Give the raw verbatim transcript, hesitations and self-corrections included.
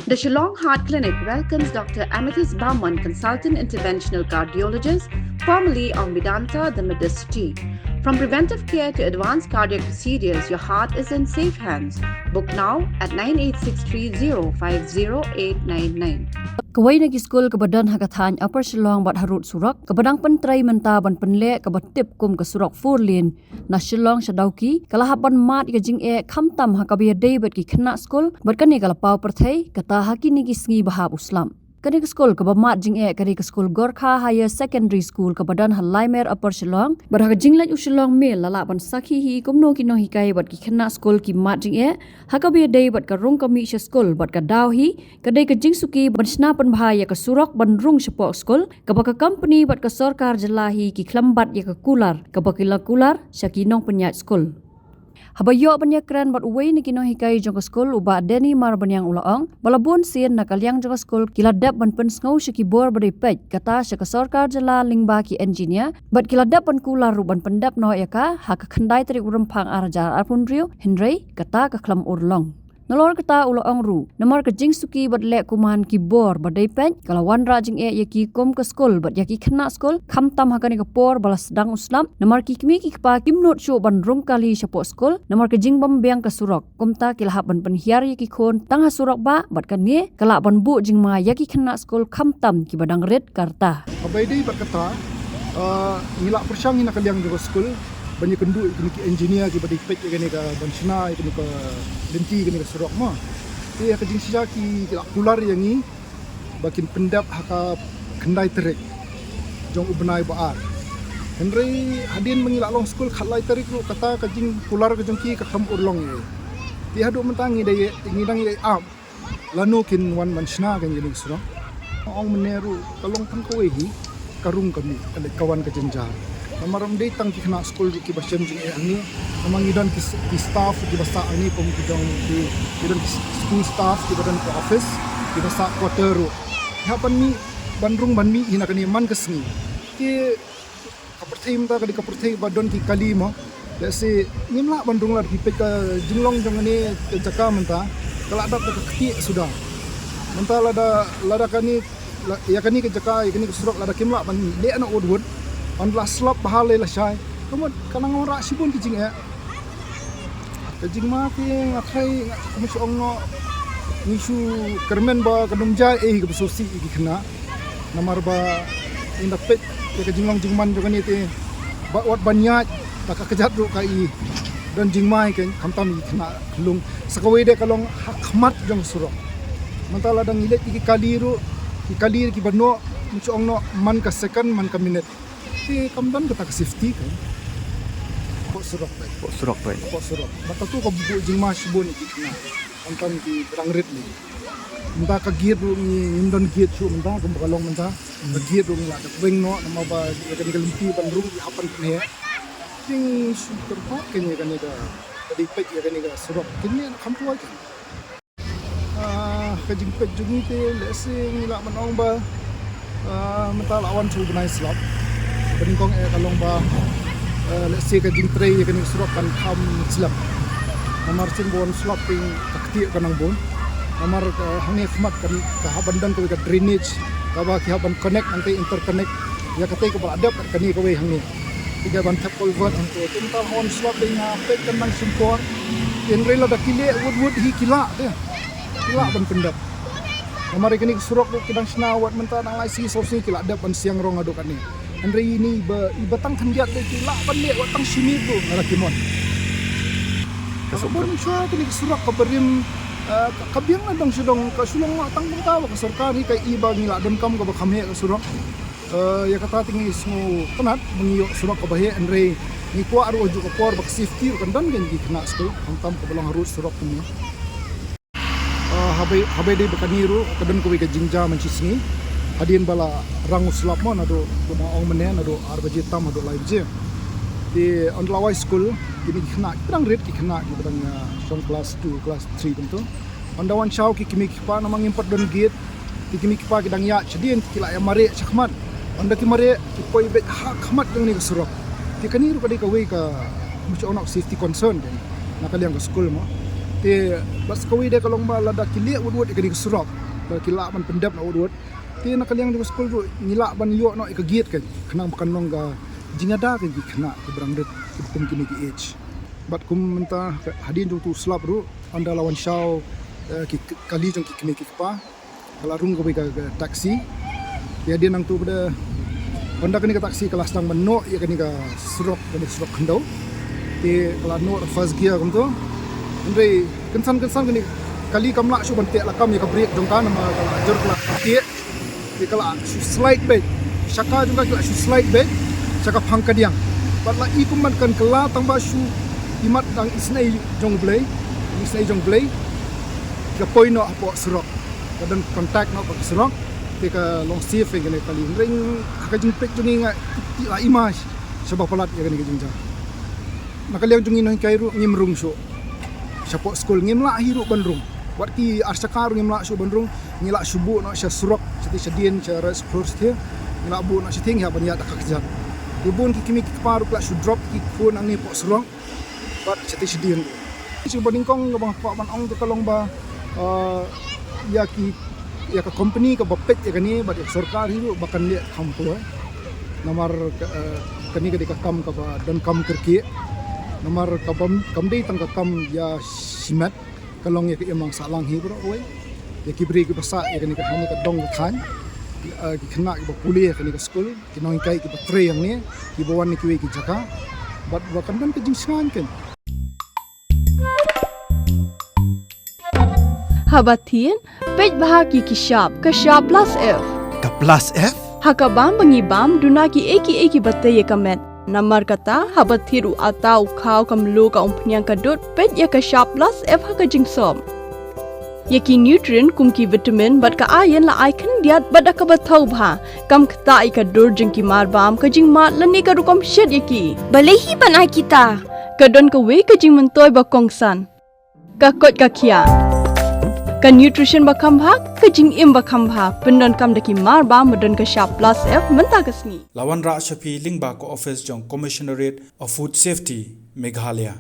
The Shillong Heart Clinic welcomes Doctor Amethyst Barman, Consultant Interventional Cardiologist, formerly of Medanta, the Medicity. From preventive care to advanced cardiac procedures, your heart is in safe hands. Book now at nine eight six three zero five zero eight nine nine. Kawei na ki skul kaba don ha ka thaiñ Upper Shillong bad harud surok, kaba dang pyntrei mynta ban pynleh kaba tip kum ka surok four lane na Shillong sha Dawki, ka la hap ban mad ïa ka jingeh khamtam ha kaba ïadei bad ki khynnah skul, bad kane ka la paw pyrthei, kata ha kine ki sngi ba hap u slap. Kane ka skul kaba mad jingeh ka dei ka skul Gorkha Higher Secondary School kaba don ha Laimer, Upper Shillong, bad ha ka jingleit u Shillong Mail la lah ban sakhi hi kumno ki nonghikai bad ki khynnah skul ki mad jingeh ha kaba ïadei bad ka rung ka mih sha skul, bad ka daw hi ka dei ka jingsuki ban shna pynbha ïa ka surok ban rung shapoh skul, kaba ka company bad ka sorkar jylla hi ki khlem bat ïa ka kular, kaba ki la kular sha ki nongpynïaid skul. Haba ïoh ban ïakren bad uwei na ki nonghikai jong ka skul, u Bah Denny Marbaniang, u la ong ba la bun sien na ka liang jong ka skul ki la dep ban pynsngew sha ki bor ba dei peit, kata sha ka sorkar jylla lyngba ki engineer, bad ki la dep ban kular ruh ban pyndep noh ïa ka ha ka khyndai tarik u Rymphang ar hajar arphew hynriew, hynrei kata ka khlem urlong. Nalor kata u la ong ruh, namar ka jingsuki bad leh kuman ki bor ba dei peit, ka la wanrah jingeh ïa ki kum ka skul bad ïa ki khynnah skul, khamtam ha kane ka por ba la sdang u slap, namar ki kmie ki kpa kim nud shuh ban rung kali shapoh skul namar ka jingbym biang ka surok. Kumta ki la hap ban pynhiar ïa ki khun tang ha surok bah, bad kane ka lah ban buh jingma ïa ki khynnah skul khamtam kiba dang rit ka rta. Haba ïadei bad kata, ah, ngi la pyrshang hi na ka liang jong ka skul ban ïakynduh ïa kine ki engineer kiba dei peit ïa kane ka, ban shna ïa kane ka lynti, ïa kane ka surok mo. Te ha ka jingshisha ki, ki la kular ïa ngi ba kin pyndep ha ka khyndai tarik jong u bnai ba ar. Hynrei hadien ba ngi la long skul khatlai tarik ruh, kata ka jingkular ka jong ki ka khlem urlong ei. Te haduh mynta ngi dang ïa, ngi dang ïa ap lano kin wan ban shna kane ka surok. Ong mynne ruh ka long tang kawei hi, ka rung ka mih, ka leit ka wan ka jynjar. Namar ym dei tang ki khynnah skul ruh kiba shem jingeh hangne. Namar ngi don ki s-, ki staff kiba sah hangne, kum ki jong ki, ngi don ki s-, school staff kiba don ka office, kiba sah quarter ruh. Hap ban mih, ban rung ban mih hi na kane man ka sngi. Te ka pyrthei mynta ka dei ka pyrthei ba don ki kali mo. Lehse ngim lah ban rung lada phi peit ka jinglong jong kane ka jaka mynta, ka la dap da ka ktieh suda. Mynta lada, lada kane, la, ïa kane ka jaka, ïa kane ka surok lada kim lah ban leh noh wut wut, ban la slap bha lei lashai, ka mut ka nang wanrah shibun ki jingeh. Ka jingma te nga tharai nga, kum shu ong noh, ngi shu kyrmen ba kan ym jia ei kaba sngewsih ïa ki khynnah. Namar ba ynda peit ïa ka jinglong jingman jong kane te, ba wat ban ïaid da ka kjat ruh ka i don jingma ïa ka, khamtam ïa ki khynnah khyllung. Sa kawei de ka long ha khmat jong surok. Mynta lada ngi leit ïa ki kali ruh, ki kali kiba noh, kum shu ong noh, man ka second man ka minit. Te kam don kata ka safety ka. Hapoh surok peit. Hapoh surok peit. Hapoh surok. Ba kato ka buh jingma shibun ïa ki khynnah. Khamtam ki ba dang rit lei. Mynta ka gate ruh ngi, ngim don gate shuh mynta, kumba ka long mynta. Ka gate ruh ngi la dep weng noh, namar ba ïa kane ka lynti ban rung ki hap ban pynheh. Te ngi shu kyrpad kane, kane ka, ka dei peit ïa kane ka surok. Kane na kham poi ka. Ah, ka jingpeit jong ngi te lehse ngi lah ban ong ba, ah, mynta la wan sha u bnai slap. Ba nyngkong eh ka long ba, ah, lehse ka jingtrei ïa kane ka surok kan kham slap. Namar sien ba wan slap te ka ktieh ka nang bun. Namar ka hangne khmat kan, ka hap ban don kawei ka drainage kaba ki hap ban connect, nangta interconnect ïa katei kaba la dep kat kane kawei hangne. Te ka ban thep culvert hangto. Te mynta la wan slap te nga peit kan nang shim por. Hynrei lada ki leh wut wut hi ki lah te. Ki lah ban pyndep. Namar ïa kane ka surok ruh ki dang shna wat mynta nang lai sngi saw sngi ki la dep ban siang rong haduh katne. Hynrei ine iba, iba tang khyndiat te ki lah ban leh wat tang shi miet ruh lada ki mon. Ka suk bun shuwa kane ka surok kaba rim, eh, ka, ka biang na dong sha dong, ka shu long noh tang mynta ba ka sorkar hi ka i ba ngi la donkam kaba kham heh ka surok. Eh, ïa kata te ngi sngewtynnat ba ngi ïoh surok kaba heh, hynrei ngi kwah ruh ha juh ka por ba ka safety ruh kan don, kan ki khynnah skul, khamtam kaba long harud surok kumne. Eh, haba, haba ïadei bad kane ruh ka don kawei ka jingjia mynshisngi. Hadien ba la rang u slap mo, naduh kumba ong mynne, naduh ar baje tam haduh lai baje. Te ynda la wai skul, kine ki khynnah kiba dang rit, ki khynnah kiba dang, eh, shong class two, class three kumto. Ynda wan shaw ki kmie ki kpa, namar ngim pat don gate. Ki kmie ki kpa ki dang ïaid shadien, ki la ïa mareh shakhmat. Ynda ki mareh, ki poi beit ha khmat jong kane ka surok. Te kane ruh ka dei kawei ka, kum shu ong noh, safety concern kane na ka liang ka skul mo. Te bad sa kawei de ka long ba lada ki leh wut wut ïa kane ka surok, ba ki lah ban pyndep noh wut wut, te na ka liang jong ka skul ruh ngi lah ban ïoh noh ïa ka gate, ka khnang ba kan long ka jingïada ka ki khynnah kiba rangrit, kiba kum kine ki age. Bad kum mynta hadien jong utu u slap ruh, ynda la wan shaw, eh, ki kali jong ki kmie ki kpa, ka la rung kawei ka, ka taxi. Te hadien nangtu pat, ynda kane ka taxi ka la sdang ban noh ïa kane ka surok, kane ka surok khyndew. Te ka la noh first gear kumto. Hynrei kynsan kynsan kane ka kali kam lah shuh ban teh lakam ïa ka brake jong ka, namar ka la jur ka la teh. Te ka la shu slide beit. Sha ka jong ka ki la shu slide beit sha ka phang kadiang. Bad la i kum ban kan kylla tang ba shu imat dang isynei jong U Blei, isynei jong U Blei, ka poi noh hapoh surok. Ka don contact noh bad ka surok, te ka long safe ïa kane ka kali. Hynrei ha ka jingpeit jong ngi nga, i la i ma shaba palat ïa kane ka jingjia. Na ka liang jong ngi nonghikai ruh ngim rung shuh. Shapoh skul ngim lah hi ruh ban rung. Wat ki arshaka ruh ngim lah shuh ban rung. Ngi lah shu buh noh sha surok, shatei shadien, sha Red Cross shatei. Ngi lah buh noh shatei, ngi hap ban ïaid da ka kjat. Te bun ki kmie ki kpa ruh ki lah shu drop ki khun hangne hapoh surok. Bad shatei shadien ruh. Shu ba nyngkong kaba nga kwah ban ong te ka long ba, eh, ïa ki, ïa ka company kaba peit ïa kane bad ïa ka sorkar hi ruh ba kan leh kham pura. Namar ka, eh, kane ka dei ka kam kaba donkam kyrkieh. Namar kaba kam dei tang ka kam ïa shimet, ka long ïa ka imlang sahlang hi baroh kawei. Ïa ki briew kiba sah ïa kane ka, hangne ka dong ka thaiñ, eh, ki khynnah kiba pule ïa kane ka skul, ki nonghikai kiba trei hangne, kiba wan na kiwei ki jaka. Bad ba kan don ka jingshngaiñ kan. Haba thied, peit bha ki ki shap, ka shap plus F. Ka plus F? Ha ka bam ba ngi bam, duna kiei kiei kiba tei ïa ka met. Namar kata, haba thied u atta, u khaw, ka mluh, ka umphniang, ka dud, peit ïa ka shap plus F ha ka jingsop. Ïa ki nutrient kum ki vitamin bad ka iron la ai khyndiat bad da kaba thaw bha. Kam ktah ïa ka dur jong ki marbam, ka jingmad lane ka rukom shet ïa ki. Balei hi ban ai kita? Ka don kawei ka jingmyntoi ba kongsan. Ka koit ka khiah. Ka nutrition ba kham bha, ka jingim ba kham bha, pyndonkam da ki marbam ba don ka shap plus F mynta ka sngi. La wanrah sha phi lyngba ka office jong Commissionerate of Food Safety, Meghalaya.